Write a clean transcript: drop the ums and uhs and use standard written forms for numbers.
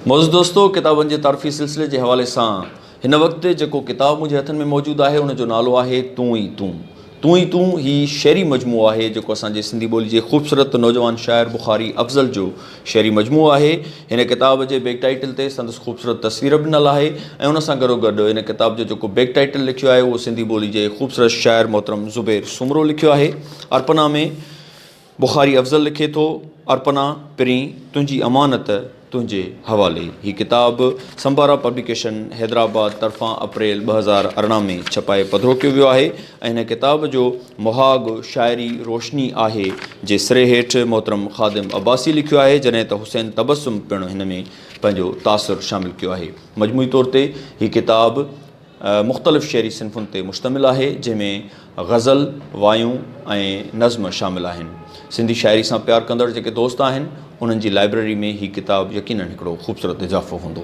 معزز دوستو ڪتابن جي تعارفي سلسلي جي حوالي سان هن وقت جيڪو ڪتاب منهنجي هٿن ۾ موجود آهي ان جو نالو آهي تون ئي تون تون ئي تون هي شعري مجموعو آهي جيڪو اسان جي سنڌي ٻولي جي خوبصورت نوجوان شاعر بخاري افضل جو شعري مجموعو آهي. هن ڪتاب جي بيڪ ٽائيٽل تي سندس خوبصورت تصوير به ڏنل آهي ۽ ان سان گڏوگڏ هن ڪتاب جو جيڪو بيڪ ٽائيٽل لکيو آهي اهو سنڌي ٻولي جي خوبصورت شاعر محترم زبير سومرو لکيو آهي. ارپنا ۾ بخاري افضل لکي ٿو، ارپنا پرين تنهنجي امانت تنهنجي حوالي. هي ڪتاب سمبارا پبليڪيشن حيدرآباد طرفان اپريل 2018 ۾ ڇپائي پڌرو ڪيو ويو آهي ۽ هن ڪتاب جو مهاڳ شاعري روشني آهي جي سري هيٺ محترم خادم عباسي لکيو آهي جڏهن ته حسين تبسم پڻ هن ۾ پنهنجو تاثر شامل ڪيو آهي. مجموعي طور تي هي ڪتاب مختلف شعري صنفن تي مشتمل آهي، جنهن ۾ غزل، وايون ۽ نظم شامل آهن. سنڌي شاعري سان پيار ڪندڙ جيڪي دوست آهن، انهن جي لائبريري ۾ هي ڪتاب يقيناً هڪڙو خوبصورت اضافو هوندو.